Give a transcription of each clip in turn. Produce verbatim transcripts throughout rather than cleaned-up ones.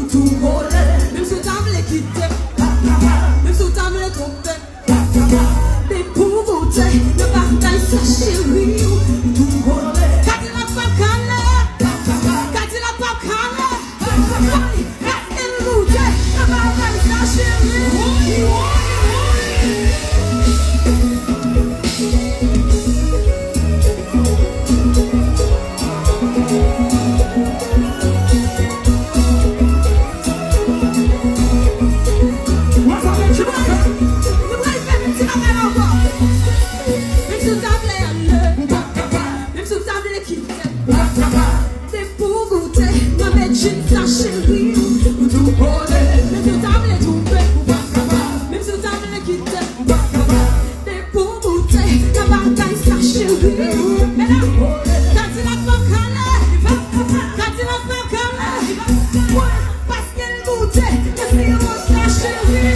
Tou kole, menm si w ta vle kite m, menm si w ta vle twonpe m, men pou goute nan bagay sa cheri, ou tou kole. Kadilak p ap kale, Kadilak p ap kale, paske l goute nan bagay sa cheri. Ou pral fè menm ti bagay la ankò. Menm si w ta vle ale, menm si w ta vle kite m, men pou goute nan medjin sa cheri, ou tou kole. Menm si w ta vle twonpe m, menm si w ta vle kite m, men pou goute nan bagay sa cheri. Medam, Kadilak p ap kale, Kadilak p ap kale, paske l goute nan siwo sa cheri.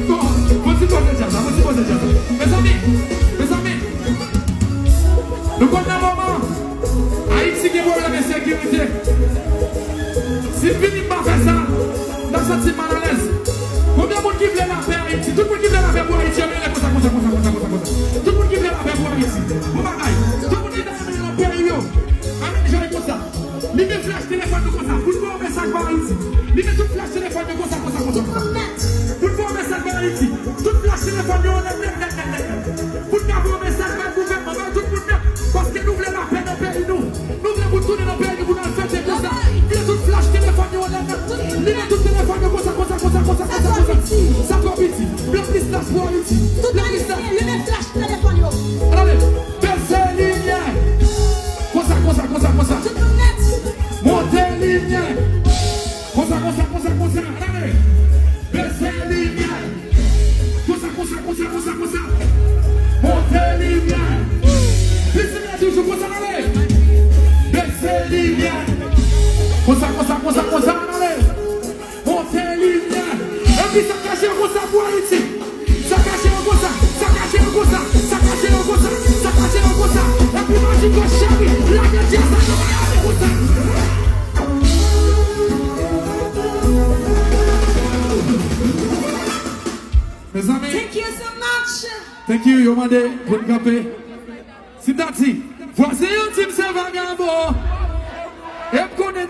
Bon, bon ti poze djaz la, bon ti poze djaz la. Mezanmi, mezanmi, nou konn nan moman Ayiti gen pwoblèm ensekirite. Si m vini m pa fè sa, m ap santi m malalèz. Konbyen moun ki vle lapè Ayiti? Tout moun ki vle lapè pou Ayiti, yo rele konsa, konsa, konsa. Tout moun ki vle lapè pou Ayiti. Bon bagay. Tout moun ki ta renmen yo nan peyi yo. Ann jwe konsa. Limen flach telefòn nou konsa. Pou n voye yon mesaj ba Ayiti. Limen tout flach telefòn nou konsa, konsa, konsa, konsa. Pou n voye yon mesaj ba Ayiti. Tout flach telefòn yo nèt, nèt, nèt, nèt, nèt. Pou n ka voye yon mesaj bay gouvènman, bay tout moun nèt. Paske nou vle lapè nan peyi nou. Nou vle pou n tounen nan peyi nou pou n al fete konsa. Limen tout flach telefòn yo nèt, nèt. Limen tout telefòn yo konsa, konsa, konsa, konsa, konsa, konsa. Sa twò piti. Blan plis lach pou Ayiti. Blan plis lach. Limen flach telefòn yo. Ann ale. Bese limyè. Konsa, konsa, konsa, konsa. Tout moun nèt. Monte limyè. Konsa, konsa, konsa, konsa. Ann ale. Bese limyè. Konsa, konsa, konsa, konsa, konsa. Monte limyè. Plis limyè toujou, konsa, ann ale. Bese limyè. Konsa, konsa, konsa, konsa, ann ale. Monte limyè. Epi sa kache yo konsa pou Ayiti. Sa kache yo konsa. Sa kache yo konsa. Sa kache yo konsa. Sa kache yo konsa. Epi Majiko cheri, lage djaz la nan bagay konsa. Mezanmi. Thank you so much. Thank you. Yo mande pou n kanpe. Si m ta di, vwazen yo di m se vagabon. E m konnen